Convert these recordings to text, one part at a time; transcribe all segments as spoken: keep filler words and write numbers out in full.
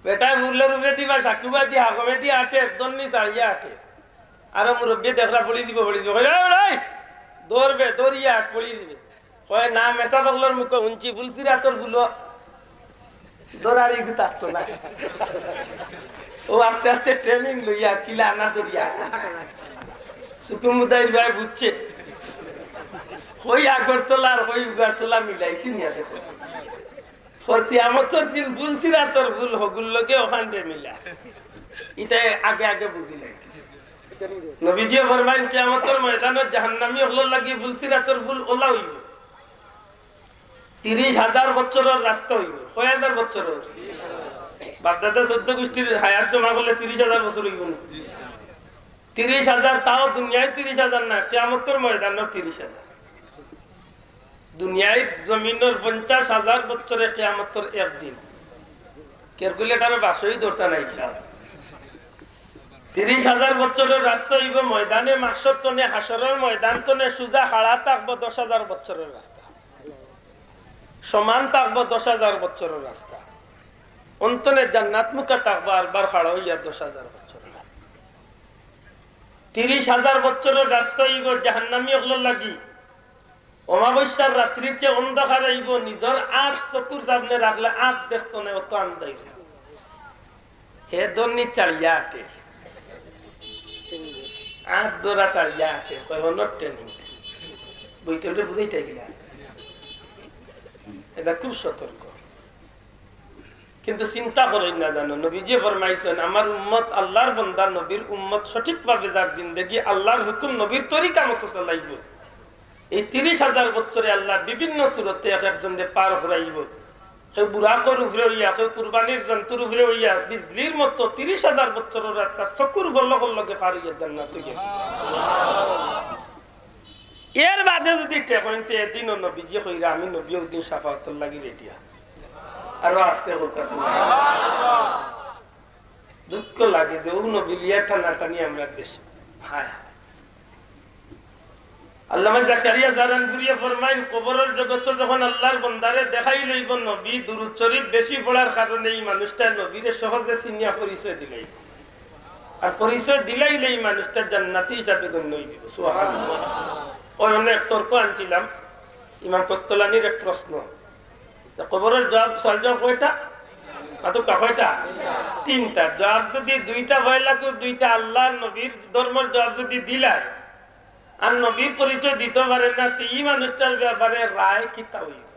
বেটায় ফুলর উপরে দিবা, সাকুবা দি, হাকমে দি আটে, দন্নি চালিয়া আটে। আরো মুরব্বী দেখরা পড়ি দিব, পড়ি দিব। কইরা, "এই, এই, দৌড়বে, দৌড়িয়া আট, পড়ি দিবে।" কয়, "না, মেসা পাগলর মুখো হুনছি, ফুলসিরাতর ফুলো দৌড়ার ইগু থাকতো না।" ও আস্তে আস্তে training লইয়া কিলা আনা দৌড়িয়া আটে। সুকুমুদাইর ভাই বুঝছে। কই আগরতলা আর কই উগারতলা মিলাইছি নিয়া দেখো। কিয়ামতর দিন ফুলসিরাতর ফুল হগুর লগে অখানরে মিলা। ইটাই আগে আগে বুঝিলাই। নবীজিয়ে ফরমাইন, কিয়ামতর ময়দানো জাহান্নামী অকলর লাগি ফুলসিরাতর ফুল অলা অইবো। তিরিশ হাজার বছরর রাস্তা অইবো। কয় হাজার বছরর? বাপদাদা চৌদ্দ গুষ্টির হায়াত জমা করলে তিরিশ হাজার বছর অইবো না? তিরিশ হাজার, তাও দুনিয়ার তিরিশ হাজার না, কিয়ামতর ময়দানর তিরিশ হাজার। দুনিয়ার জমিনর পঞ্চাশ হাজার বছরে কিয়ামতর একদিন। Calculator-ও বাক্সই ধরতা নাই হিসাব। তিরিশ হাজার বছরর রাস্তা অইবো ময়দানে মাহশর তনে, হাশরর ময়দান তনে সুজা খাড়া থাকবো দশ হাজার বছরর রাস্তা। সমান থাকবো দশ হাজার বছরর রাস্তা। অন্তনে জান্নাত মুখা থাকবো আরবার খাড়া অইয়া দশ হাজার বছরর রাস্তা। তিরিশ হাজার বছরর রাস্তা অইবো জাহান্নামী অকলর লাগি। অমাবস্যার রাত্রির চেয়ে অন্ধকার অইবো, নিজর আত চকুর সামনে রাখলে আত দেখতো নায়, অত আন্দাইর। হে দন্নি চালিয়া আটে। আত ধরা চালিয়া আটে, কয় হনর training। বইতলরে বুঝাইতে গেলা। এটা খুব সতর্ক। কিন্তু চিন্তা করইন না জানো, নবীজিয়ে ফরমাইছইন, "আমার উম্মত, আল্লার বন্দা, নবীর উম্মত, সঠিকভাবে যার জিন্দেগি আল্লার হুকুম নবীর তরিকা মতো চালাইবো, এই তিরিশ হাজার বছরে আল্লায় বিভিন্ন সুরতে এক একজনরে পার করাইবো।" কেউ বুরাকর উপরে অইয়া, কেউ কুরবানির জন্তুর উপরে অইয়া, বিজলির মতো তিরিশ হাজার বছরর রাস্তা চকুর পলকর লগে পার অইয়া জান্নাতো গেছে। এর বাদে যুদি ঠেকইন তে এদিনও নবীজিয়ে কইরা, "আমি নবী অউদিন শাফাআতর লাগি ready আছি।" আরো আস্তে কউক্কা। দুঃখ লাগে যে অউ নবী লইয়া টানাটানি আমরার দেশে। হায় হায়। আল্লামা জাকারিয়া জারানপুরিয়ে ফরমাইন, কবরর জগতো যখন আল্লার বন্দারে দেখাই লইবো নবী, দুরুদ শরিফ বেশি পড়ার কারণে ই মানুষটা নবীরে সহজে চিনিয়া পরিচয় দিলাইবো। আর পরিচয় দিলাইলে ই মানুষটা জান্নাতি হিসাবে গণ্য অইযিবো। সুবহানাল্লাহ। অউ অনেক তর্ক আনছিলাম, ইমাম কস্তলানির এক প্রশ্ন। তে কবরর জুয়াব, সওয়াল জুয়াব কয়টা? মাতউক্কা কয়টা? তিনটা। জুয়াব যুদি দুইটা, পয়লাকুর দুইটা আল্লার নবীর ধর্মর জুয়াব যুদি দিলায়, আর নবীর পরিচয় দিতো পারে না, তে ই মানুষটার ব্যাপারে রায় কিতা অইবো?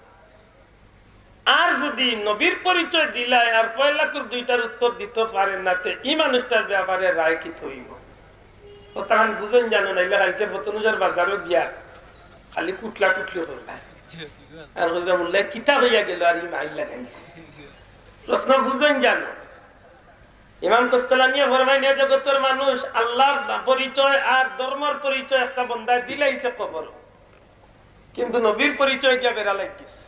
আর যুদি নবীর পরিচয় দিলায় আর পয়লাকুর দুইটার উত্তর দিতো পারে না, তে ই মানুষটার ব্যাপারে রায় কিতা অইবো? কথাখান বুঝইন জানো, নাইলে কাইলকে ফতনুজার বাজারো গিয়া খালি কুটলা কুটলি করবা। আর কইবা, "মোল্লায় কিতা কইয়া গেল আর ই মাইর লাগাইছে।" প্রশ্ন বুঝইন জানো। ইমাম কস্তলানিয়ে ফরমাইন, এ জগতর মানুষ আল্লার পরিচয় আর ধর্মর পরিচয় একটা বন্দায় দিলাইছে কবর, কিন্তু নবীর পরিচয় গিয়া বেড়া লাগিছে।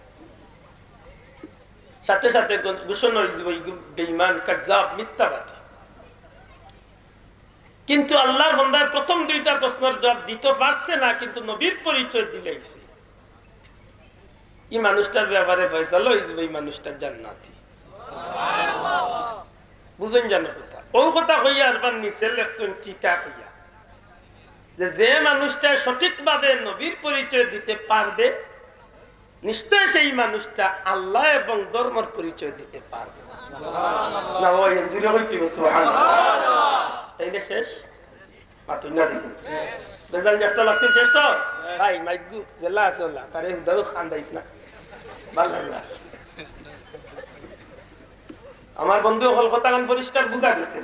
সাথে সাথে ঘোষণা অইযিবো, ই বেঈমান, কাজ্জাব, মিথ্যাবাদী। কিন্তু আল্লার বন্দায় প্রথম দুইটা প্রশ্নর জুয়াব দিতো পারছে না, কিন্তু নবীর পরিচয় দিলাইছে। ই মানুষটার ব্যাপারে ফয়সালা অইযিবো, ই মানুষটা জান্নাতি। বুঝইন জানো কথা? অউ কথা কইয়া আরবার নিচে লেখছইন টিকা কইয়া, যে, যে মানুষটা সঠিকভাবে নবীর পরিচয় দিতে পারবে, নিশ্চয় সেই মানুষটা আল্লা এবং ধর্মর পরিচয় দিতে পারবে। না, ওই জুরে কইতে হবে, সুবহানাল্লাহ। তাইলে শেষ? মাতুন না দেখি। বেজাল যে একটা লাগছে, শেষ তো? ভাই, মাইকগু যেলা আছে ওলা, তারে হুদারু খান্দাইস না। ভালা লাগলো। আমার বন্ধু অকল, কথাখান পরিষ্কার বুঝা গেছে।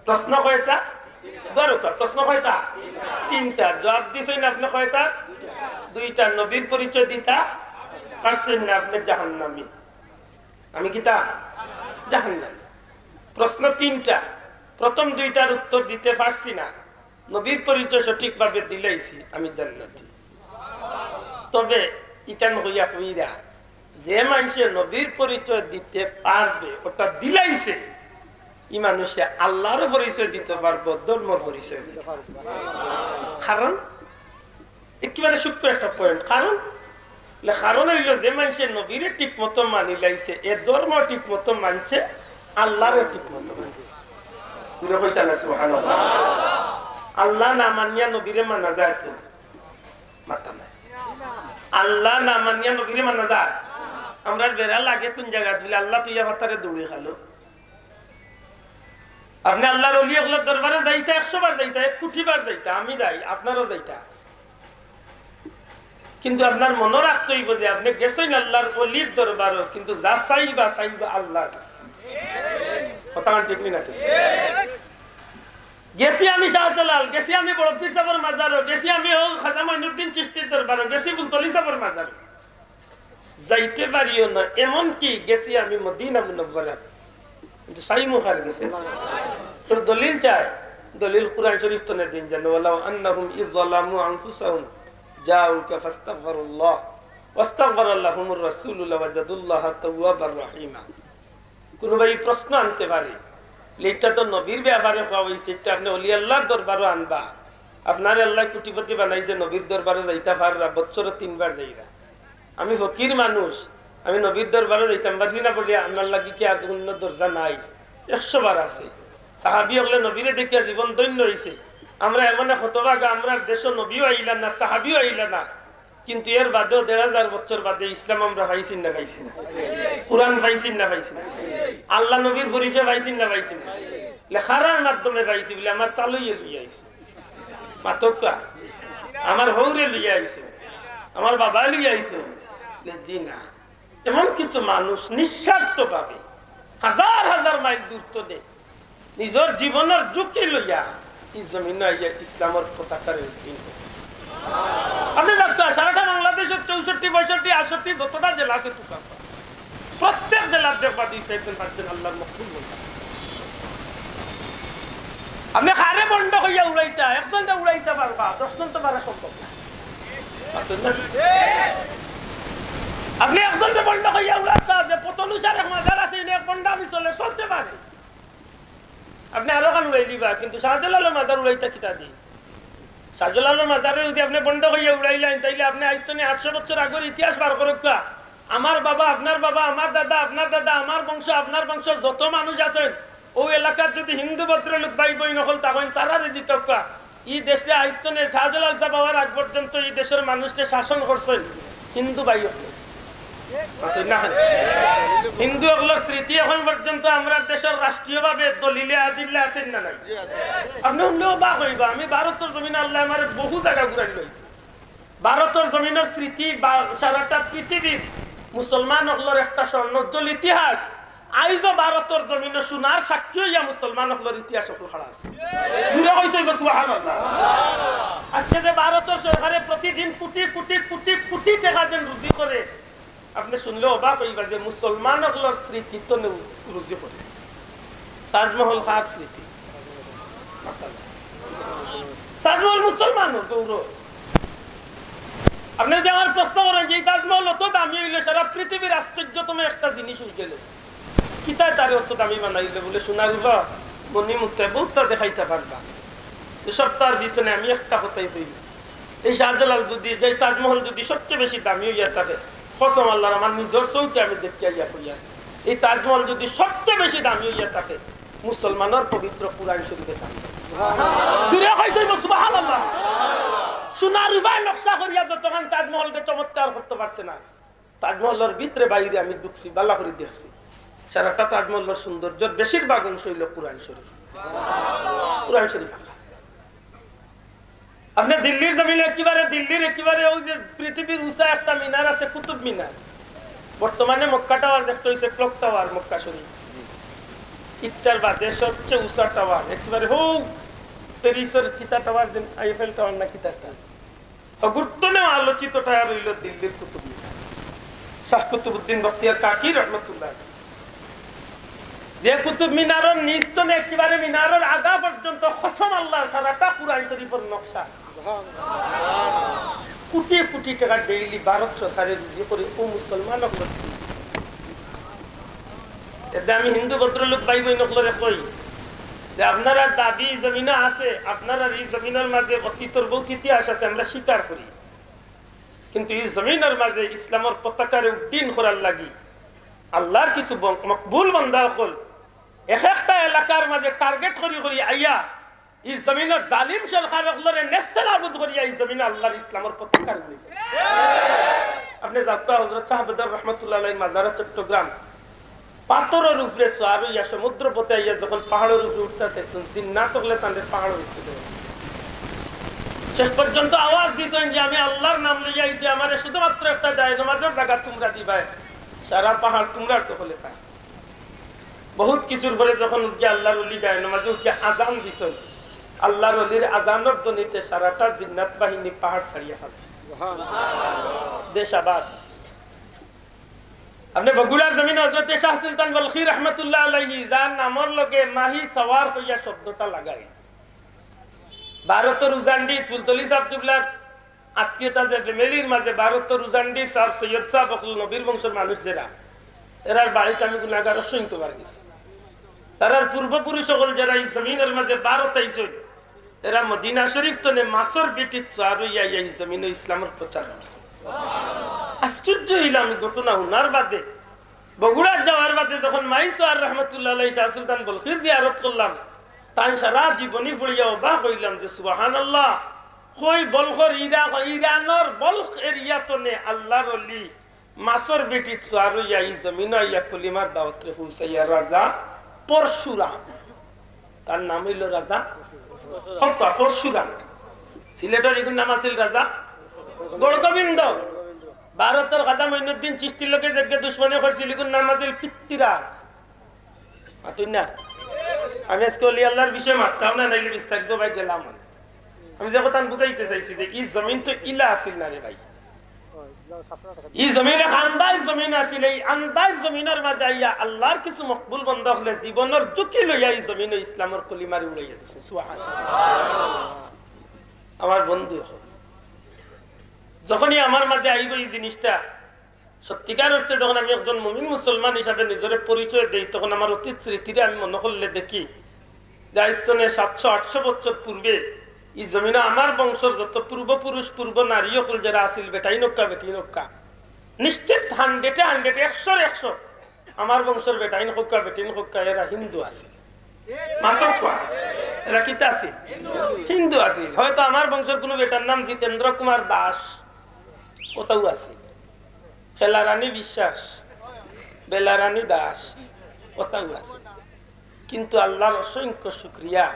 প্রশ্ন কয়টা? দরকার। প্রশ্ন কয়টা? তিনটা। জুয়াব দিছইন আপনে কয়টা? দুইটা। নবীর পরিচয় দিতা পারছইন না, আপনে জাহান্নামী। আমি কিতা? জাহান্নামী। প্রশ্ন তিনটা। প্রথম দুইটার উত্তর দিতে পারছি না, নবীর পরিচয় সঠিকভাবে দিলাইছি, আমি জান্নাতি। তবে ইখান কইয়া কইরা, যে মানষে নবীর পরিচয় দিতে পারবে, ওটা দিলাইছে, ই মানষে আল্লারও পরিচয় দিতে পারবো, ধর্মর পরিচয় দিতে পারবো। কারণ একেবারে সূক্ষ্ম একটা point। কারণ, লে-, কারণ অইলো, যে মানষে নবীরে ঠিক মতো মানিলাইছে, এ ধর্ম ঠিক মতো মানছে, আল্লাহরে ঠিক মতো মানে। জোরে কইতা না সুবহানাল্লাহ? আল্লাহ না মানিয়া নবীরে মানা যায় তো? মাতা নাই। আল্লাহ না মানিয়া নবীরে মানা যায়? আমরার বেড়া লাগে কোন জাগাত বুলে আল্লাহ তুইয়া ফাতারে দৌড়ে খালো। আপনে আল্লাহর ওলি অকলর দরবারে যাইতা, একশো বার যাইতা, এক কোটি বার যাইতা, আমি যাই, আপনারও যাইতা। কিন্তু আপনার মনো রাখতে অইবো যে আপনে গেছইন আল্লাহর ওলির দরবারো, কিন্তু যা চাইবা, চাইবা আল্লাহর কাছে। কথা ঠিক নি না ঠিক? গেছি আমি শাহজালাল, গেছি আমি বড় পীর সাবর মাজারো, গেছি আমি ও খাজা মঈনুদ্দিন চিশতির দরবারো, গেছি ফুলতলি সাবর মাজারো। যাইতে পারিও না, এমনকি গেছি আমি মদিনা মুনাওয়ারাত, কিন্তু চাইমু কার গেছে। তো দলিল চায়, দলিল কুরআন শরীফ তনে দিন যেন, "ওয়ালাউ আন্নাহুম ইয যালামু আনফুসাহুম জাউকা ফাস্তাগফিরুল্লাহ ওয়াস্তাগফারা লাহুমুর রাসূলু লাওয়াজাদুল্লাহা তাওয়াবার রাহিমা।" কোনোবায় প্রশ্ন আনতে পারে, "ইটা তো নবীর ব্যাপারে কওয়া অইছে, ইটা আপনে ওলি আল্লাহর দরবারো আনবা, আপনারে আল্লায় কোটিপতি বানাইছে, নবীর দরবারো যাইতা পাররা, বছরো তিনবার যাইরা।" আমি ফকির মানুষ, আমি নবীর দরবারো যাইতাম পারছি না বলিয়া আপনার লাগি কি আর অন্য দরজা নাই? একশো বার আছে। সাহাবী অকলে নবীরে দেখিয়া জীবন ধন্য অইছে। আমরা এমন এক হতভাগা, আমরার দেশো নবীও আইলা না, সাহাবীও আইলা না, কিন্তু এর বাদেও দেড় হাজার বছর বাদে ইসলাম আমরা পাইছি না পাইছি না? কুরআন পাইছি না পাইছি না? আল্লাহ নবীর পরিচয় পাইছি না পাইছি না? লেখার মাধ্যমে পাইছি বুলে আমার তালইয়ে লইয়া আইছে। মাতউক্কা, আমার হউরে লইয়া আইছে, আমার বাবা লইয়া আইছে। জি না, এমন কিছু মানুষ নিঃস্বার্থভাবে হাজার হাজার মাইল দূর তনে নিজর জীবনর ঝুঁকি লইয়া ই জমিনো আইয়া ইসলামর পতাকারে উড্ডীন করে। আপনে দেখতা, সারাটা বাংলাদেশর চৌষট্টি, পঁয়ষট্টি, আটষট্টি যতটা জেলা আছে তুকার পার। প্রত্যেক জেলার দেখবা দুই চাইরজন পাঁচজন আল্লাহর মকবুল বন্দা। আপনে কারে ভন্ড কইয়া উড়াইতা, একজনরে উড়াইতা পারবা, দশজন তো পারা সম্ভব না। পারতেন না? আপনে একজনরে ভন্ড কইয়া উড়াইতা যে পতলুষার এক মাজার আছে, ইনো এক ভন্ডামি চলে, চলতে পারে। আপনে আরো খান উড়াই দিবা, কিন্তু শাহজালালর মাজার উড়াইতা কিতা দি? শাহজালালর মাজারে যদি আপনে ভন্ড কইয়া উড়াইলাইন, তাইলে আপনে আইজ তনে আটশো বছর আগর ইতিহাস বার করউক্কা। আমার বাবা, আপনার বাবা, আমার দাদা, আপনার দাদা, আমার বংশ, আপনার বংশ যত মানুষ আছইন, অউ এলাকাত যদি হিন্দু ভদ্রলোক ভাই বইন অকল থাকইন, তারারে জিকাউক্কা। ই দেশরে আইজ তনে শাহজালাল সাব আওয়ার আগ পর্যন্ত ই দেশর মানুষরে শাসন করছইন হিন্দু ভাই অকলে। মাতইন না কেনে? হিন্দু অকলর স্মৃতি এখন পর্যন্ত আমরার দেশর রাষ্ট্রীয়ভাবে দলিলে আদিল্লা আছে না নাই? আপনে হুনলে অবাক অইবা, আমি ভারতর জমিনো আল্লায় আমারে বহু জাগা ঘুরাই লইছে। ভারতর জমিনর স্মৃতি বা সারাটা পৃথিবীর মুসলমান অকলর একটা স্বর্ণোজ্জ্বল ইতিহাস। আইজও ভারতর জমিনো সোনার সাক্ষী অইয়া মুসলমান অকলর ইতিহাস অকল খাড়া আছে। জুরে কইতে অইবো সুবহানাল্লাহ। আজকে যে ভারতর সরকারে প্রতিদিন কোটি কোটি কোটি কোটি টেকা যেন রুজি করে, আপনে হুনলে অবাক অইবা যে মুসলমান অকলর স্মৃতি তনে রুজি করে। তাজমহল কার স্মৃতি? তাজমহল মুসলমানর গৌরব। আপনে যদি আমারে প্রশ্ন করইন যে ই তাজমহল অত দামি অইলো, সারা পৃথিবীর আশ্চর্যতম একটা জিনিস অইগেলো, কিতায় তারে অত দামি বানাইলো? বুলে, সোনা রুপা, মণি মুক্তা, বহুততা দেখাইতা পারবা। তো সবতার পিছনে আমি একটা কথাই কইমু, এই শাহজালাল যদি, যে তাজমহল যদি সবচেয়ে বেশি দামি অইয়া থাকে, কসম আল্লাহর, আমার নিজর চউখে আমি দেখিয়া আইয়া কইয়ার, এই তাজমহল যদি সবচেয়ে বেশি দামি অইয়া থাকে, মুসলমানর পবিত্র কুরআন শরীফে দামি। জুরে কইতে অইবো সুবহানাল্লাহ। সোনা রুপায় নকশা করিয়া যতখান তাজমহলরে চমৎকার করতে পারছে না, তাজমহলর ভিতরে বাইরে আমি ঢুকছি, ভালা করি দেখছি। সারাটা তাজমহলর সৌন্দর্যর বেশিরভাগ অংশ অইলো কুরআন শরীফ। কুরআন শরীফ আঁকা। আপনে দিল্লির জমিনো একেবারে, দিল্লির একেবারে অউ যে পৃথিবীর উঁচা একটা মিনার আছে, কুতুব মিনার। বর্তমানে মক্কা টাওয়ার যেটা অইছে, ক্লক টাওয়ার মক্কা শরীফ। ইটার বাদে সবচেয়ে উঁচা টাওয়ার, একেবারে হউ প্যারিসর কিতা টাওয়ার যেন, আইফেল টাওয়ার না কিতা একটা আছে। হগুর তনেও আলোচিত টাওয়ার অইলো দিল্লির কুতুব মিনার, শাহ কুতুবউদ্দিন বখতিয়ার কাকি রহমতুল্লাহ। যে কুতুব মিনারর নিচ তনে একেবারে মিনারর আগা পর্যন্ত কসম আল্লাহর সারাটা কুরআন শরীফর নকশা। কোটি কোটি টেকা ডেইলি ভারত সরকারে রুজি করে অউ মুসলমান অকলর স্মৃতি। এতে আমি হিন্দু ভদ্রলোক ভাই বইন অকলরে কই যে আপনারার দাবি ই জমিনো আছে, আপনারার ই জমিনর মাঝে অতীতর বহুত ইতিহাস আছে, আমরা স্বীকার করি। কিন্তু ই জমিনর মাঝে ইসলামর পতাকারে উড্ডীন করার লাগি আল্লাহর কিছু বন-, মকবুল বান্দা অকল এক একটা এলাকার মাঝে টার্গেট করি করি আইয়া ই জমিনর জালিম সরকার অকলরে নেস্তেনাবুদ করিয়া ই জমিনো আল্লাহর ইসলামর পতাকা উড়াইবা। আপনে যাউক্কা হযরত শাহ বেদর রহমতুল্লাহ আলাইহির মাজারা চট্টগ্রাম, পাথরর উপরে সওয়ার অইয়া সমুদ্র পথে আইয়া যখন পাহাড়র উপরে উঠতা চাইছইন, জিন্নাত অকলে তানরে পাহাড়র উপরে দেয়। শেষ পর্যন্ত আওয়াজ দিছইন যে, "আমি আল্লাহর নাম লইয়া আইছি, আমারে শুধুমাত্র একটা জায়নামাজর জাগা তুমরা দিবায়, সারা পাহাড় তুমরার দখলে থাক।" বহুত কিছুর পরে যখন উঠিয়া আল্লাহর ওলি জায়নামাজে উঠিয়া আজান দিছইন, আল্লাহর ওলির আজানর ধ্বনিতে সারাটা জিন্নাত বাহিনী পাহাড় ছাড়িয়া ফালাইছে। দেশ আবাদ। আপনে বগুড়ার জমিনো হযরতে শাহ সুলতান বলখি রহমতুল্লাহ আলাইহি, যার নামর লগে মাহি সওয়ার কইয়া শব্দটা লাগাইল, ভারতর উজানডিত ফুলতলি সাব কিবলার আত্মীয়তা যে ফ্যামিলির মাঝে ভারতর উজানডি সাব, সৈয়দ সাব অকল নবীর বংশর মানুষ যেরা, এরার বাড়িত আমি গুনাগার অসংখ্যবার গেছি। তারার পূর্বপুরুষ অকল যেরা ই জমিনর মাঝে ভারত আইছইন, এরা মদিনা শরীফ তনে মাছর পিঠিত সওয়ার অইয়া আইয়া ই জমিনো ইসলামর প্রচার করছে। আশ্চর্য অইলাম ই ঘটনা হুনার বাদে। বগুড়াত যাওয়ার বাদে যখন মাহি সওয়ার রহমতুল্লাহ আলাইহি শাহ সুলতান বলখির জিয়ারত করলাম, তান সারা জীবনী পড়িয়া অবাক অইলাম যে, "সুবহানাল্লাহ, কই বলখর ইরা-, ইরানর বলখ এরিয়া তনে আল্লাহর ওলি মাছর পিঠিত সওয়ার অইয়া ই জমিনো আইয়া কলিমার দাওয়াতরে পৌঁছাইয়া রাজা পরশুরাম।" তার নাম অইলো রাজা কত পরশুরাম। সিলেটর ইগুর নাম আছিল রাজা গৌড়গোবিন্দ। ভারতর খাজা মঈনুদ্দিন চিশতির লগে যেগিয়ে দুশমনি করছিল, ইগুর নাম আছিল পৃথ্বীরাজ। মাতইন না? আমি আজকে অলি আল্লাহর বিষয়ে মাততাম না, নাইলে বিস্তারিত ভাই গেলাম। আমি যে কথা বুঝাইতে চাইছি যে ই জমিন তো ইলা আছিল না রে ভাই। ই জমিন এক আন্দাইর জমিন আছিল, এই আন্দাইর জমিনর মাঝে আইয়া আল্লাহর কিছু মকবুল বন্দা অকলে জীবনর ঝুঁকি লইয়া ই জমিনো ইসলামর কলিমারে উড়াইয়া দিছে। সুবহানাল্লাহ। আমার বন্ধু অকল, যখনই আমার মাঝে আইব ই জিনিসটা, সত্যিকার অর্থে যখন আমি একজন মুমিন মুসলমান হিসাবে নিজরে পরিচয় দেই, তখন আমার অতীত স্মৃতিরে আমি মনে করলে দেখি যে আইজ তনে সাতশো আটশো বছর পূর্বে ই জমিনো আমার বংশর যত পূর্বপুরুষ, পূর্ব নারী অকল যেরা আছিল, বেটাইন অউক্কা, বেটিন অউক্কা, নিশ্চিত হান্ড্রেডে হান্ড্রেড, একশোর একশো, আমার বংশর বেটাইন অউক্কা, বেটিন অউক্কা, এরা হিন্দু আছিল। মাতউক্কা, এরা কিতা আছিল? হিন্দু আছিল। হয়তো আমার বংশর কুনু বেটার নাম জিতেন্দ্র কুমার দাস, অতাউ আছিল। খেলারানী বিশ্বাস, বেলারানী দাস, অতাউ আছিল। কিন্তু আল্লাহর অসংখ্য শুকরিয়া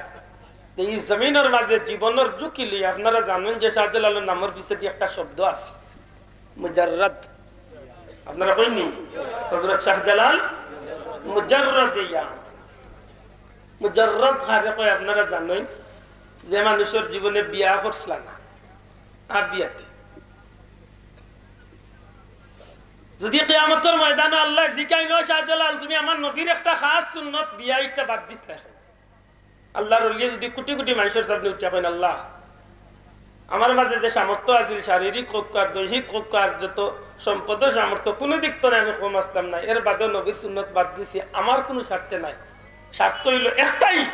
যে ই জমিনর মাঝে জীবনর ঝুঁকি লইয়া, আপনারা জানইন যে শাহজালালর নামর পিছেদি একটা শব্দ আছে, মুজাররদ। আপনারা কইননি? হযরত শাহজালাল মুজাররদে ইয়াম। মুজাররদ কারে কয় আপনারা জানইন? যে মানুষর জীবনে বিয়া করছলা না, আর বিয়াতি। যদি কিয়ামতর ময়দানো আল্লায় জিকাইন, "ও শাহজালাল, তুমি আমার নবীর একটা খাস সুন্নত বিয়া, ইটা বাদ দিছলা কেনে?" আল্লাহর ওলিয়ে যদি কোটি কোটি মানুষর সামনে উঠিয়া কইন, "আল্লাহ, আমার মাঝে যে সামর্থ্য আছিল, শারীরিক অউক্কা, দৈহিক অউক্কা, যত সম্পদ সামর্থ্য, কুনু দিক তনে আমি কম আছলাম না, এর বাদেও নবীর সুন্নত বাদ দিছি, আমার কুনু স্বার্থে নায়, স্বার্থ অইলো একটাই,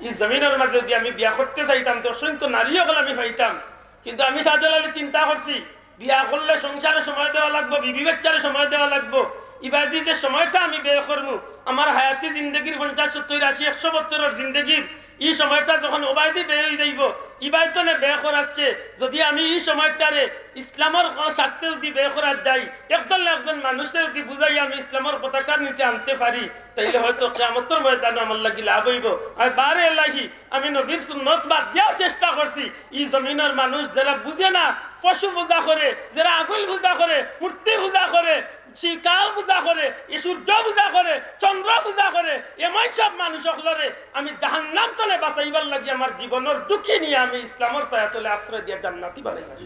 ই জমিনর মাঝে যদি আমি বিয়া করতে চাইতাম, তে অসংখ্য নারী অকল আমি পাইতাম, কিন্তু আমি শাহজালালে চিন্তা করছি, বিয়া করলে সংসারে সময় দেওয়া লাগবো, বিবি বাচ্চারে সময় দেওয়া লাগবো। ইবাদি যে সময়টা আমি ব্যয় করমু, আমার হায়াতি জিন্দেগির পঞ্চাশ, সত্তর, আশি, একশো বছরর জিন্দেগির ই সময়টা যখন ওবায়দি ব্যয় অইযাইবো, ইবায় তনে ব্যয় করার চেয়ে যদি আমি ই সময়টারে ইসলামর স্বার্থে যদি ব্যয় করার যাই, একজন না একজন মানুষরে যদি বুঝাইয়া আমি ইসলামর পতাকার নিচে আনতে পারি, তাইলে হয়তো কিয়ামতর ময়দানো আমার লাগি লাভ অইবো।" আর বারে এলাহি, আমি নবীর সুন্নত বাদ দিয়াও চেষ্টা করছি। ই জমিনর মানুষ যেরা বুঝে না, পশু পূজা করে, যেরা আগুন পূজা করে, মূর্তি পূজা করে, শিকাও পূজা করে, ই সূর্য পূজা করে, চন্দ্র পূজা করে, এমন সব মানুষ অকলরে আমি জাহান্নাম তনে বাঁচাইবার লাগি আমার জীবনর ঝুঁকি নিয়া আমি ইসলামর ছায়া তলে আশ্রয় দিয়া জান্নাতি বানাইবার।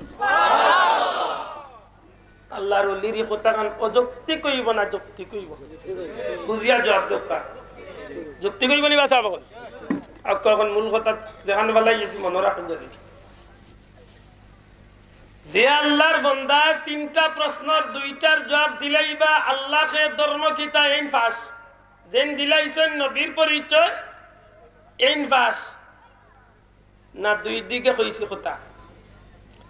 আল্লাহর ওলির ই কথাখান অযৌক্তিক অইবো না যৌক্তিক অইবো? বুঝিয়া জবাব দেউক্কা। যৌক্তিক অইবো নি বা সাব অকল? আর কখন মূল কথা যেখান ফালাই গেছি মনো রাখইন যদি। যে আল্লাহর বন্দায় তিনটা প্রশ্নর দুইটার জবাব দিলাইবা, আল্লাহ কে, ধর্ম কিতা, এইন পাশ। যেইন দিলাইছইন নবীর পরিচয়, এইন পাশ। না দুই দিকে কইছি কথা।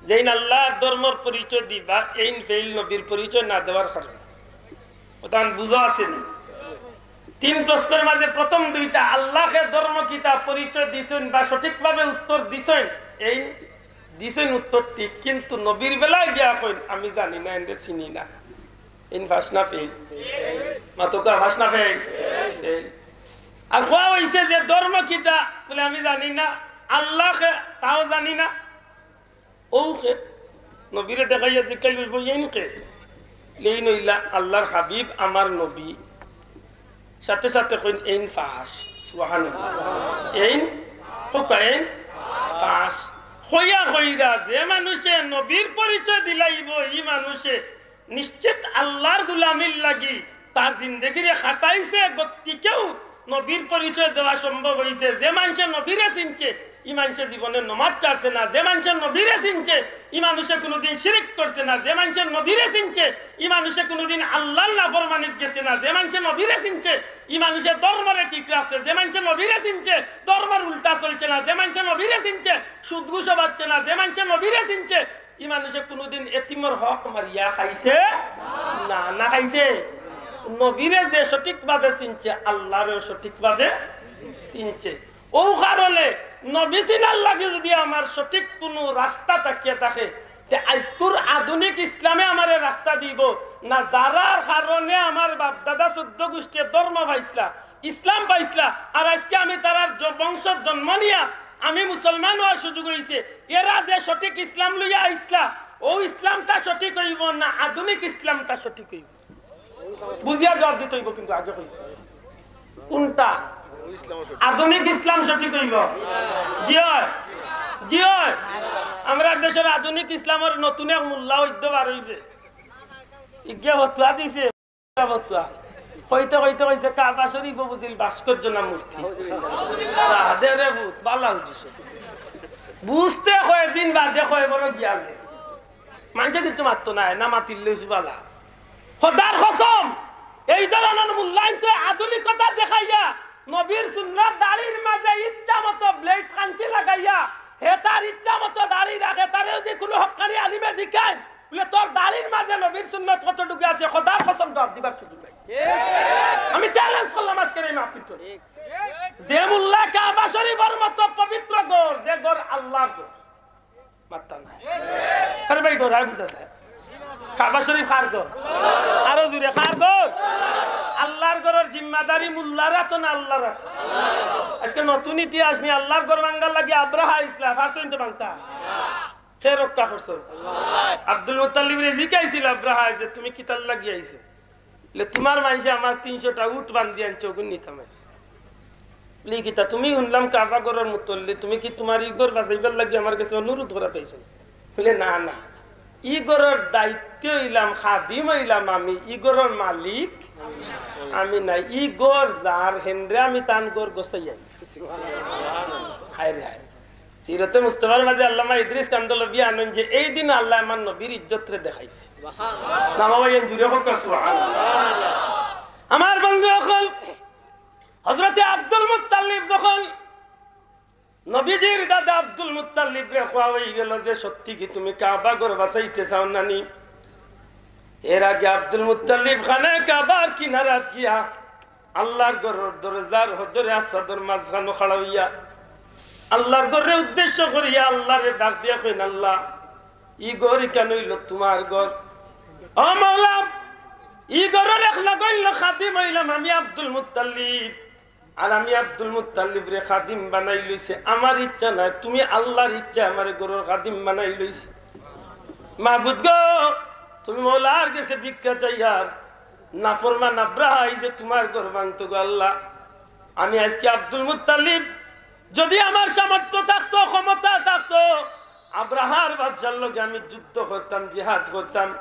যেইন আল্লাহর ধর্মর পরিচয় দিবা, এইন ফেইল নবীর পরিচয় না দেওয়ার কারণে। কথা বুঝা আছে নি? তিন প্রশ্নর মাঝে প্রথম দুইটা, আল্লাহকে ধর্ম কিতা পরিচয় দিছইন বা সঠিকভাবে উত্তর দিছইন, এইন দিছইন উত্তর ঠিক, কিন্তু নবীর বেলায় গিয়া কইন, "আমি জানি না, এনরে চিনি না।" এইন পাস না ফেইল? মাতউক্কা, পাস না ফেইল? ফেইল। আর কওয়া অইছে যে ধর্ম কিতা, বলে, "আমি জানি না।" আল্লাহকে, তাও জানি না। অউ কে? নবীরে দেখাইয়া জিকাইল অইবো, "এইন কে?" "এইন অইলা আল্লাহর হাবিব, আমার নবী।" সাথে সাথে কইন, "এইন পাস।" সুবহানাল্লাহ। এইন, কউক্কা, এইন পাস। কইয়া কইরা যে মানুষে নবীর পরিচয় দিলাইবো, ই মানুষে নিশ্চিত আল্লাহর গুলামির লাগি তার জিন্দেগিরে খাটাইছে, গতিকেউ নবীর পরিচয় দেওয়া সম্ভব অইছে। যে মানষে নবীরে চিনছে, ই মানষে জীবনে নমাজ ছাড়ছে না। যে মানষে নবীরে চিনছে, ই মানুষে কুনুদিন শিরিক করছে না। যে মানষে নবীরে চিনছে, ই মানুষে কুনুদিন আল্লাহর নাফরমানিত গেছে না। যে মানষে নবীরে চিনছে, ই মানুষে ধর্মরে ঠিক রাখছে। যে মানষে নবীরে চিনছে, ধর্মর উল্টা চলছে না। যে মানষে নবীরে চিনছে, সুদ ঘুষও বাচ্ছে না। যে মানষে নবীরে চিনছে, ই মানষে কুনুদিন এতিমর হক মারিয়া খাইছে না, না খাইছে। নবীরে যে সঠিকভাবে চিনছে, আল্লাহরেও সঠিকভাবে চিনছে। অউ কারণে নবী চিনার লাগি যুদি আমার সঠিক কুনু রাস্তা থাকিয়া থাকে, তে আইজকুর আধুনিক ইসলামে আমারে রাস্তা দিবো না? যারার কারণে আমার বাপ-দাদা চৌদ্দ গুষ্টিয়ে ধর্ম পাইছলা, ইসলাম পাইছলা, আর আইজকে আমি তারার জ-, বংশত জন্ম নিয়া আমি মুসলমান অওয়ার সুযোগ অইছে, এরা যে সঠিক ইসলাম লইয়া আইছলা, অউ ইসলামটা সঠিক অইবো না আধুনিক ইসলামটা সঠিক অইবো? বুঝিয়া জুয়াপ দিতে অইবো, কিন্তু আগে কইছি কুনটা? আধুনিক ইসলাম সঠিক অইবো? জি অয়, জি অয়। আমরার দেশর আধুনিক ইসলামর নতুন এক মোল্লা অইদ্য বার অইছে, ইগিয়া ফতুয়া দিছে, ফতুয়া কইতে কইতে কইছে, "কাবা শরীফও বুঝিল ভাস্কর্য না মূর্তি।" আহ, দে রে পুত, বালা বুঝিস। বুঝতে কয়দিন বাদে কয় বড় জ্ঞান নেই। মানষে কিচ্ছু মাততো নায়, না মাতিলে অইছে বালা। খোদার কসম, এই ধরনর মোল্লাইন্তে আধুনিকতা দেখাইয়া নবীর সুন্নত দাড়ির মাঝে ইচ্ছা মতো ব্লেড কাঞ্চি লাগাইয়া হে তার ইচ্ছা মতো দাড়ি রাখে, তারে যুদি কুনু হক্কানি আলিমে জিকাইন, বলে, "তোর দাড়ির মাঝে নবীর সুন্নত কতটুকু আছে?" খোদার কসম জুয়াপ দিবার সুযোগ নাই। আমি চ্যালেঞ্জ করলাম আজকের এই মাহফিল তো। যে মোল্লা কাবা শরীফর মতো পবিত্র ঘর, যে ঘর আল্লাহর ঘর, মাত্তা নাই। আরে ভাই, ঘর হয় বুঝা যায়। কাবা শরীফ কার ঘর? আরো জুরে, কার ঘর? আল্লাহর ঘরর জিম্মাদারি মোল্লার আতো না আল্লাহর আতো? আজকে নতুন ইতিহাস নি, আল্লাহর ঘর ভাঙ্গার লাগি আব্রাহা আইছলা, পারছইন তো ভাংতা? কে রক্ষা করছে? আব্দুল মুত্তালিবরে জিকাইছিল আব্রাহায় যে, "তুমি কিতার লাগি আইছো?" বলে, "তুমার মানষে আমার তিনশোটা উট বান্ধি আনছে, অগুন নিতাম আইছি।" বলে, "কিতা, তুমি হুনলাম কাবা ঘরর মুতল্লি, তুমি কি তুমার ই ঘর বাচাইবার লাগি আমার গেছে অনুরোধ করাত আইছো?" বলে, "না, না, ই ঘরর দায়িত্ব অইলাম, খাদিম অইলাম আমি, ই ঘরর মালিক আমি না। ই ঘর যার, হেনরে আমি তান ঘর গছাই আই।" হায় রে হায়। সিরতে মুস্তফার মাঝে আল্লামা ইদ্রিস কান্দলবি আনইন যে এই দিন আল্লায় আমার নবীর ইজ্জতরে দেখাইছে। না বাবা, এই জুরে কউক্কা সুবহানাল্লাহ। আমার বন্ধু অকল, হযরতে আব্দুল মুত্তালিব যখন নবীজির দাদা আব্দুল মুত্তালিবরে কওয়া অইগেলো যে, "সত্যি কি তুমি কাবা ঘর বাচাইতে চাও না নি?" এর আগে আব্দুল মুত্তালিব খানায়ে কাবার কিনারাত গিয়া আল্লাহর ঘরর দরজার হদরে আসাদর মাঝখানো খাড়া অইয়া আল্লাহর ঘররে উদ্দেশ্য করিয়া আল্লাহরে ডাক দিয়া কইন, "আল্লাহ, ই ঘর ইখান অইলো তুমার ঘর। ও মাওলা, ই ঘরর এক নগণ্য খাদিম অইলাম আমি আব্দুল মুত্তালিব। আর আমি আব্দুল মুত্তালিবরে খাদিম বানাই লইছি, আমার ইচ্ছা নায়, তুমি আল্লাহর ইচ্ছা আমারে ঘরর খাদিম বানাই লইছি। মাবুদ গো, তুমি মওলার গেছে ভিক্ষা চাইয়ার, নাফরমান আব্রাহা আইছে তুমার ঘর ভাংতো গো আল্লাহ। আমি আইজকে আব্দুল মুত্তালিব, যুদি আমার সামর্থ্য থাকতো, ক্ষমতা থাকতো, আব্রাহার বাদশার লগে আমি যুদ্ধ করতাম, জিহাদ করতাম।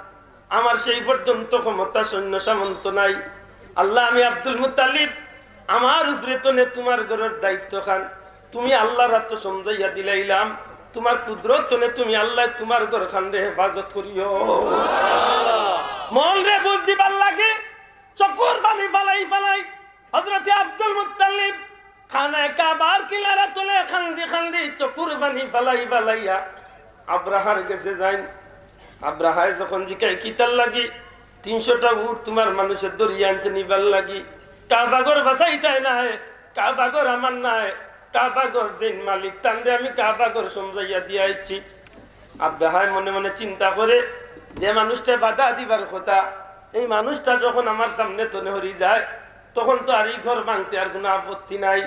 আমার সেই পর্যন্ত ক্ষমতা, সৈন্য সামন্ত নাই। আল্লাহ, আমি আব্দুল মুত্তালিব, আমার উপরে তনে তুমার ঘরর দায়িত্ব খান তুমি আল্লাহর আতো সমজাইয়া দিলাইলাম। তুমার কুদরত তনে তুমি আল্লাহ তুমার ঘর খানরে হেফাজত করিও।" মনরে বুঝ দিবার লাগি চকুর পানি ফালাই ফালাই হযরতে আব্দুল মুত্তালিব খানায়ে কাবার কিনারা তনে খান্দি খান্দি চকুর পানি ফালাই ফালাইয়া আব্রাহার গেছে যাইন। আব্রাহায় যখন জিকায়, "কিতার লাগি?" "তিনশোটা উট তুমার মানুষে ধরিয়া আনছে নিবার লাগি।" কাবাঘর বাঁচাইতায় নায়, কাবাঘর আমার নায়, কাবাঘর যেইন মালিক, তানরে আমি কাবাঘর সমঝাইয়া দিয়া আইছি। আব্রাহায় মনে মনে চিন্তা করে, যে মানুষটা বাধা দিবার কথা, এই মানুষটা যখন আমার সামনে তনে হরি যায়, তখন তো আর ই ঘর ভাঙতে আর কুনু আপত্তি নাই।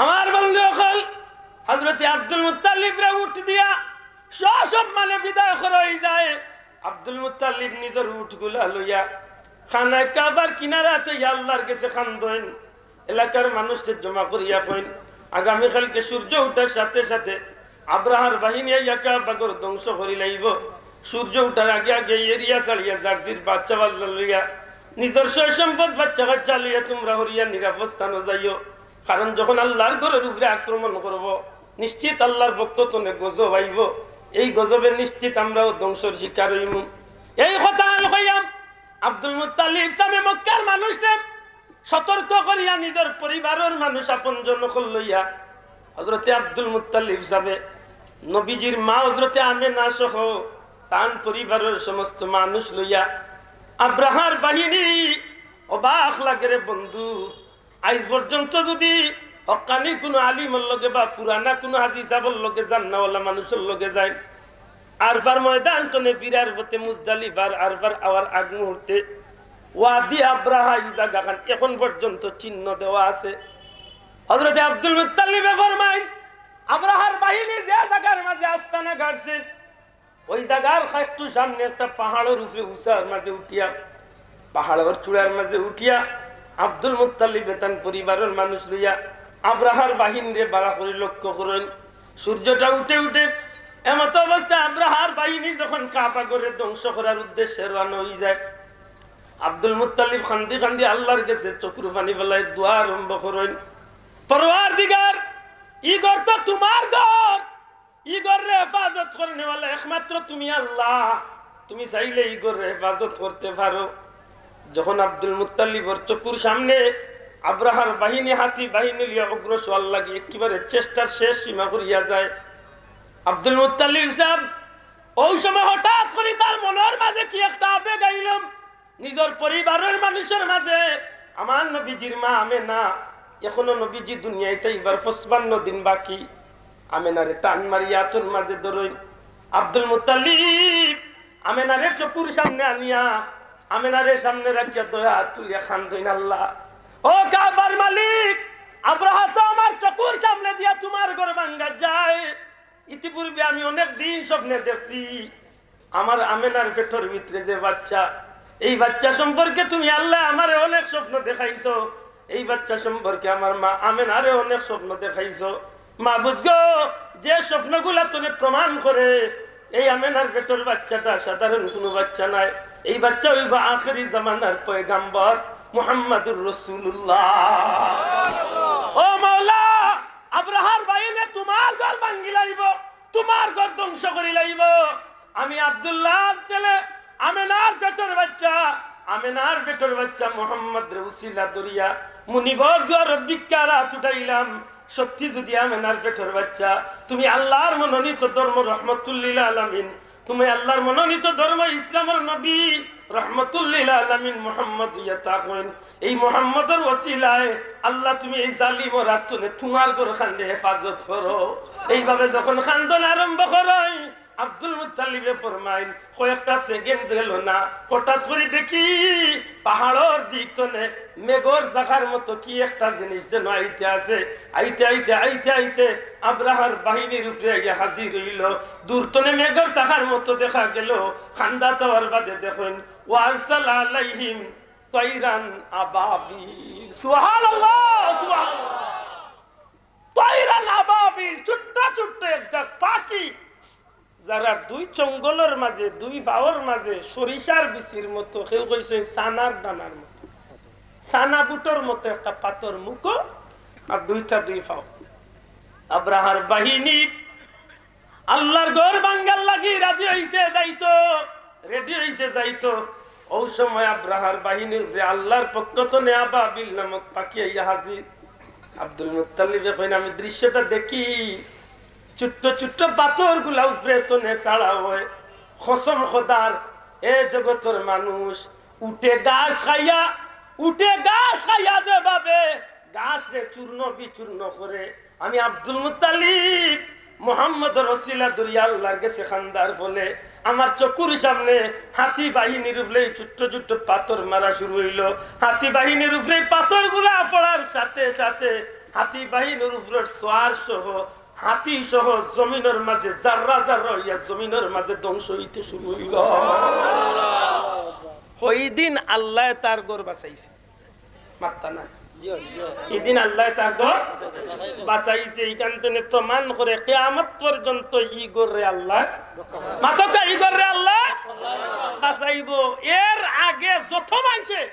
আমার বন্ধু অকল, হযরতে আব্দুল মুত্তালিবরে উট দিয়া সসম্মানে বিদায় করা অই যায়। আব্দুল মুত্তালিব নিজর উটগুলা লইয়া খানায় কাবার কিনারাত আইয়া আল্লার গেছে কান্দইন। এলাকার মানুষরে জমা করিয়া কইন, আগামীকালকে সূর্য উঠার সাথে সাথে আব্রাহার বাহিনী আইয়া কাবাঘর ধ্বংস করিলাইবো। সূর্য উঠার আগে আগে ই এরিয়া ছাড়িয়া যার যির বাচ্চা বাচ্চা লইয়া, নিজর সয় সম্পদ বাচ্চা কাচ্চা লইয়া তুমরা হরিয়া নিরাপদ স্থানো যাইও। কারণ যখন আল্লার ঘরর উপরে আক্রমণ করবো, নিশ্চিত আল্লার পক্ষ তনে গজব আইবো। এই গজবে নিশ্চিত আমরাও ধ্বংসর শিকার অইমু। এই কথা আন কইয়া আব্দুল মুত্তালিব সাবে মক্কার মানুষরে সতর্ক করিয়া নিজর পরিবারর মানুষ আপনজন অকল লইয়া হযরতে আব্দুল মুত্তালিব সাবে নবীজির মা হযরতে আমেনা সহ তান পরিবারর সমস্ত মানুষ লইয়া আব্রাহার বাহিনী। অবাক লাগে রে বন্ধু, আইজ পর্যন্ত যুদি হক্কানি কুনু আলিমর লগে বা পুরানা কুনু হাজি সাবর লগে যান না, অলা মানুষর লগে যাইন। আরফার ময়দান তনে ফিরার পথে মুজদালিফার আরফার আওয়ার আগ মুহূর্তে ওয়াদি আব্রাহা ই জাগাখান এখন পর্যন্ত চিহ্ন দেওয়া আছে। হযরতে আব্দুল মুত্তালিবে ফরমাইন, আব্রাহার বাহিনী যে জাগার মাঝে আস্তানা গাড়ছে, ওই জাগার একটু সামনে একটা পাহাড়র উপরে উচার মাঝে উঠিয়া, পাহাড়র চূড়ার মাঝে উঠিয়া আব্দুল মুত্তালিবে তান পরিবারর মানুষ লইয়া আব্রাহার বাহিনীরে বাড়া করি লক্ষ্য করইন। সূর্যটা উঠে উঠে এমত অবস্থায় আব্রাহার বাহিনী যখন কাবা ঘররে ধ্বংস করার উদ্দেশ্যে রওয়ানা অই যায়, আব্দুল মুত্তালিব কান্দি কান্দি আল্লার গেছে চকুর পানি ফালাইয়া দোয়া আরম্ভ করইন, পরওয়ারদিগার, ই ঘর তো তুমার ঘর, ই ঘররে হেফাজত করনেওয়ালা একমাত্র তুমি আল্লা। তুমি চাইলে ই ঘররে হেফাজত করতে পারো। যখন আব্দুল মুত্তালিবর চকুর সামনে আব্রাহার বাহিনী, হাতি বাহিনী লইয়া অগ্রসর অওয়ার লাগি একেবারে চেষ্টার শেষ সীমা করিয়া যায়, আব্দুল মুত্তালিব সাব অউ সময় হঠাৎ করি তার মনর মাঝে কি একটা আবেগ আইলো। নিজর পরিবারর মানুষর মাঝে আমার নবীজির মা আমেনা, এখনো নবীজি দুনিয়াত আইবার পঁচপান্ন দিন বাকি। আমেনারে টান মারিয়া আতর মাঝে ধরইন। আব্দুল মুত্তালিব আমেনারে চকুর সামনে আনিয়া, আমেনারে সামনে রাখিয়া দয়া তুলিয়া কান্দইন, আল্লা, ও কাবার মালিক, আব্রাহা তো আমার চকুর সামনে দিয়া তুমার ঘর ভাঙ্গা যায়। ইতিপূর্বে আমি অনেক দিন স্বপ্নে দেখছি, আমার আমেনার পেটর ভিতরে যে বাচ্চা, এই বাচ্চা সম্পর্কে তুমি আল্লা আমারে অনেক স্বপ্ন দেখাইছো। এই বাচ্চা সম্পর্কে আমার মা আমেনারে অনেক স্বপ্ন দেখাইছো। মাবুদ গো, যে স্বপ্নগুলা তনে প্রমাণ করে এই আমেনার পেটর বাচ্চাটা সাধারণ কুনু বাচ্চা নায়, এই বাচ্চা অইবো আখেরি জামানার পয়গাম্বর মুহাম্মাদুর রাসূলুল্লাহ। ও মাওলা, আব্রাহার বাহিনীয়ে তুমার ঘর ভাঙ্গিলাইবো, তুমার ঘর ধ্বংস করিলাইবো। আমি আব্দুল্লাহর ছেলে, আমেনার পেটর বাচ্চা, আমেনার পেটর বাচ্চা মুহাম্মদরে উসিলা ধরিয়া মুনিবর দুয়ারো ভিক্ষার আত উঠাইলাম। সত্যি যুদি আমেনার পেটর বাচ্চা, তুমি আল্লার মনোনীত ধর্ম রহমতুল্লিল আলামিন, তুমি আল্লার মনোনীত ধর্ম ইসলামর নবী রহমতুল্লিল আলামিন মুহাম্মদ অইয়া থাকইন, এই মুহাম্মদর ওসিলায় আল্লা তুমি এই জালিমর আত তনে তুমার ঘরখানরে হেফাজত করো। এইভাবে যখন কান্দন আরম্ভ করইন, আব্দুল মুত্তালিবে ফরমাইন, কয়েকটা সেকেন্ড গেল না, হঠাৎ করি দেখি পাহাড়র দিক তনে মেঘর চাকার মতো কি একটা জিনিস যেন আইতে আছে। আইতে আইতে আইতে আইতে আব্রাহার বাহিনীর উপরে আইয়া হাজির অইলো। দূর তনে মেঘর চাকার মতো দেখা গেল। কান্দা থাওয়ার বাদে দেখইন, ওয়া আরসালা আলাইহিম তাইরান আবাবিল। সুবহানাল্লাহ, সুবহানাল্লাহ। তাইরান আবাবিল, ছোট্ট ছোট্ট এক জাত পাখি, যারা দুই চঙ্গলর মাঝে, দুই পাওর মাঝে সরিষার বিচির মতো, কেউ কইছে ছানার দানার মতো, ছানা বুটর মতো একটা পাতর মুখো, আর দুইটা দুই পাও। আব্রাহার বাহিনী আল্লার ঘর ভাঙ্গার লাগি রাজি অইছে যাইতো, রেডি অইছে যাইতো। অউ সময় আব্রাহার বাহিনীর উপরে আল্লার পক্ষ তনে আবাবিল নামক পাখি আইয়া হাজির। আব্দুল মুত্তালিবে কইন, আমি দৃশ্যটা দেখি, ছোট্ট ছোট্ট পাথরগুলা উপরে তনে ছাড়া অয়। কসম খোদার, এ জগতর মানুষ উটে ঘাস খাইয়া উটে ঘাস খাইয়া যেভাবে ঘাসরে চূর্ণ বিচূর্ণ করে, আমি আব্দুল মুত্তালিব মোহাম্মদর ওসিলা ধরিয়া আল্লার গেছে কান্দার ফলে আমার চকুর সামনে হাতি বাহিনীর উপরে এই ছোট্ট ছোট্ট পাথর মারা শুরু অইলো। হাতি বাহিনীর উপরে এই পাথরগুলা পড়ার সাথে সাথে হাতি বাহিনীর উপরের সোয়ার সহ, হাতি সহ জমিনর মাঝে জাররা জাররা অইয়া জমিনর মাঝে ধ্বংস অইতে শুরু অইলো। ওই দিন আল্লায় তার ঘর বাঁচাইছে। মাত্তা না। ইদিন আল্লায় তার ঘর বাঁচাইছে। ইখান থেকে প্রমাণ করে কিয়ামত পর্যন্ত ই ঘররে আল্লায়, মাতকা, ই ঘররে আল্লায় বাঁচাইবো। এর আগে যত মানষে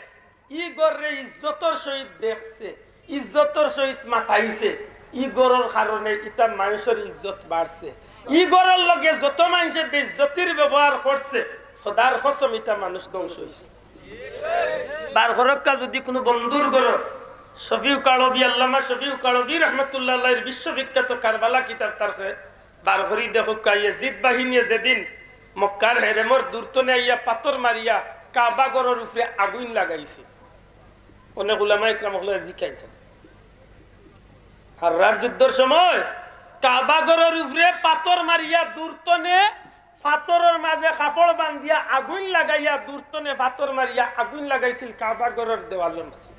ই ঘররে ইজ্জতর সহিত দেখছে, ইজ্জতর সহিত মাতাইছে, ই ঘরর কারণে ইতা মানষর ইজ্জত বাড়ছে। ই ঘরর লগে যত মানষে বেইজ্জতির ব্যবহার করছে, খোদার কসম, ইতা মানুষ ধ্বংস অইছে। বার করক্কা যদি কুনু বন্ধুর ঘরো শফিউ কারবি, আল্লামা শফিউ কারবি রহমতুল্লাহ আলাইহির বিশ্ববিখ্যাত কারবালা কিতাব তারকে বার করি দেখক্কা, ইয়াজিদ বাহিনীয়ে যেদিন মক্কার হেরেমর দূরতনে আইয়া পাথর মারিয়া কাবা ঘরর উপরে আগুইন লাগাইছে। অনেক উলামা ইকরাম অকলে জিকাইন, হাররার যুদ্ধর সময় কাবা ঘরর উপরে পাথর মারিয়া দূরতনে পাথরর মাঝে কাপড় বান্ধিয়া আগুইন লাগাইয়া দূরতনে পাথর মারিয়া আগুইন লাগাইছিল কাবা ঘরর দেওয়ালর মাঝে।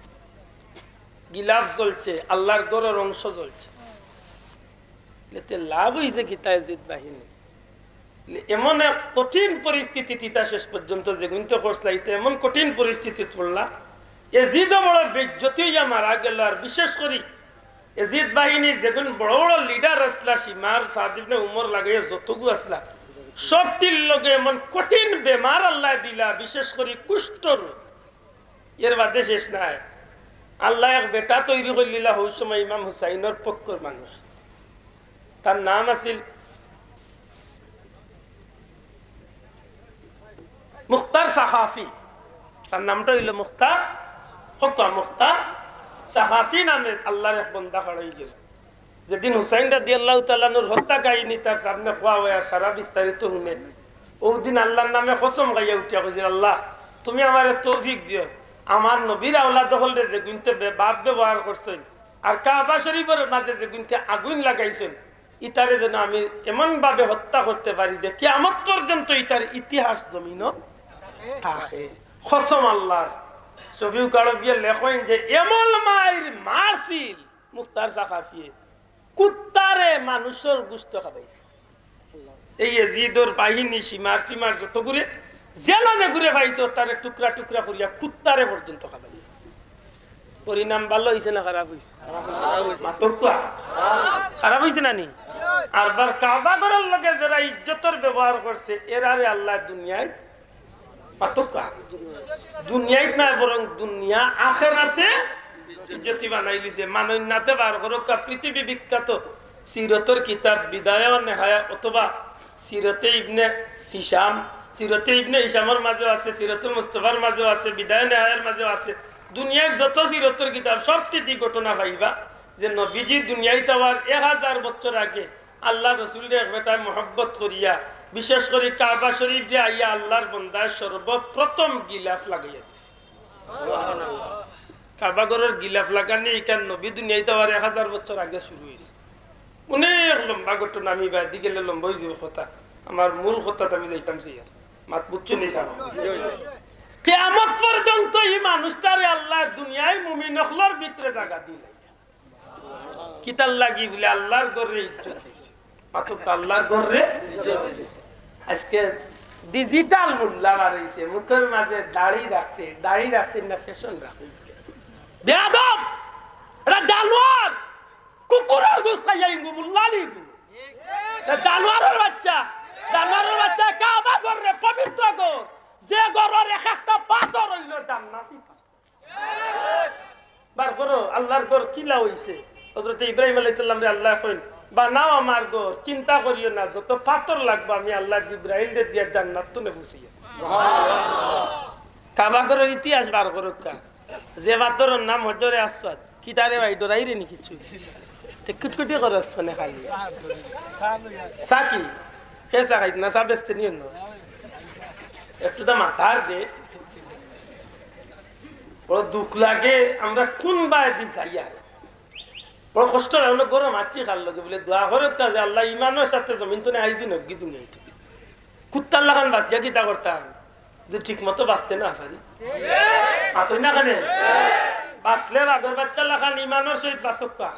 গিলাফ জ্বলছে, আল্লার ঘরর অংশ জ্বলছে। এতে লাভ অইছে কিতা ইয়াজিদ বাহিনী? এমন এক কঠিন পরিস্থিতিত ইতা শেষ পর্যন্ত যেগুইনতে করছলা, ইতা এমন কঠিন পরিস্থিতিত পড়লা, এজিদও বড় বেইজ্জতি অইয়া মারা গেল। আর বিশেষ করি এজিদ বাহিনীর যেগুন বড় বড় লিডার আছলা, সীমার সাদ ইবনে উমর লাগাইয়া যতগু আছলা, সবটির লগে এমন কঠিন বেমার আল্লায় দিলা, বিশেষ করি কুষ্ঠ রোগ। এর বাদে শেষ নাই, আল্লায় এক বেটা তৈরি করিলিলা, হউ সময় ইমাম হুসাইনর পক্ষর মানুষ। তার নাম আছিল মুখতার সাকাফি। তার নামটা অইলো মুখতার, কউক্কা, মুখতার সাকাফি নামে আল্লার এক বন্দা খাড়া অইগেল। যেদিন হুসাইন রাদিয়াল্লাহু তাআলা আনহুর হত্যা কাহিনী তার সামনে কওয়া অয়, সারা বিস্তারিত হুনে, অউ দিন আল্লার নামে কসম খাইয়া উঠিয়া কইছিল, "আল্লাহ, তুমি আমারে তৌফিক দিও, আমার নবীর আওলাদ অকলরে যেগুইনতে বে-, বাদ ব্যবহার করছইন, আর কাবা শরীফর মাঝে যেগুইনতে আগুইন লাগাইছইন, ইতারে যেন আমি এমন ভাবে হত্যা করতে পারি যে কিয়ামত পর্যন্ত ইতার ইতিহাস জমিনো থাকে।" কসম আল্লার। শফিউ কারবিয়ে লেখইন যে এমন মাইর মারছিল মুখতার সাকাফিয়ে, কুত্তারে মানুষর গুস্ত খাবাইছে। এই এজিদর বাহিনী সীমার টিমার যতগুরে, যেলা যেগুরে পাইছে, তারে টুকরা টুকরা করিয়া কুত্তারে পর্যন্ত খাবাইছে। পরিণাম ভালা অইছে না খারাপ অইছে? মাতউক্কা। খারাপ অইছে না নি? আর বার কাবা ঘরর লগে যেরা ইজ্জতর ব্যবহার করছে, এরারে আল্লায় দুনিয়াত, মাতউক্কা, দুনিয়াত নায়, বরং দুনিয়া আখেরাতে ইজ্জতি বানাইলিছে। মানইন্নাতে বার করউক্কা, পৃথিবী বিখ্যাত সিরতর কিতাব বিদায়া ওয়া নেহায়া অথবা সিরতে ইবনে হিশাম, সিরতে ইবনে হিশামর মাঝেও আছে, সিরতুল মুস্তফার মাঝেও আছে, বিদায়া নেহায়ার মাঝেও আছে। দুনিয়ার যত সিরতর কিতাব সবটিত ই ঘটনা পাইবা যে নবীজি দুনিয়াত আওয়ার এক হাজার বছর আগে আল্লার রসুলরে এক বেটায় মহব্বত করিয়া, বিশেষ করি কাবা শরীফরে আইয়া আল্লার বন্দায় সর্বপ্রথম গিলাফ লাগাইয়া দিছে। কাবা ঘরর গিলাফ লাগানি ইখান নবী দুনিয়াত আওয়ার এক হাজার বছর আগে শুরু অইছে। অনেক লম্বা ঘটনা, আমি বায়দি গেলে লম্বা অইযিবো কথা। আমার মূল কথাত আমি যাইতাম চাইয়ার। মাত বুঝছো নি সাব? কিয়ামত পর্যন্ত ই মানুষটারে আল্লায় দুনিয়ার মুমিন অকলর ভিতরে জাগা দিলা। কিতার লাগি? বুলে আল্লার ঘররে ইজ্জত দিছে। মাতউক্কা, আল্লার ঘররে। আজকে digital মোল্লা বার অইছে, মুখর মাঝে দাড়ি রাখছে, দাড়ি রাখছে না fashion রাখছে। বেয়াদব, এটা জানোয়ার, কুকুরর গোস্ত খাইয়া ইগু মোল্লা লিগু। এটা জানোয়ারর বাচ্চা, জানোয়ারর বাচ্চা। কাবা ঘররে, পবিত্র ঘর, যে ঘরর এক একটা পাথর অইলো জান্নাতি পাথর। বার করো, আল্লার ঘর কিলা অইছে? হযরতে ইব্রাহিম আলাইহিস সালামরে আল্লায় কইন, "বানাও আমার ঘর, চিন্তা করিও না, যত পাথর লাগবো আমি আল্লায় জিব্রাইলরে দিয়া জান্নাত তনে পৌঁছাইয়া।" কাবা ঘরর ইতিহাস বার করউক্কা। যে পাথরর নাম হজরে আসওয়াদ। কিতারে ভাই, ডরাইরে নি কিছু? তে কুটকুটি করস নে খালি। চা কি? হে চা খাইত না, চা বেচতে নিও না। একটু তো মাথার দে। বড় দুখ লাগে। আমরা কোন বায়দি যাইয়ার, বড় কষ্ট লাগে। আমরা গরম আছি খার লগে বলে দোয়া করে কাজে, "আল্লাহ, ইমানর সাথে জমিন তো নেই, আইজি নগি দুনিয়া।" কুত্তার লাখান বাঁচিয়া কিতা করতাম যদি ঠিক মতো বাঁচতে না পারি? মাতই না কেনে? বাঁচলে বাঘর বাচ্চার লাখান ইমানর সহিত বাঁচক্কা।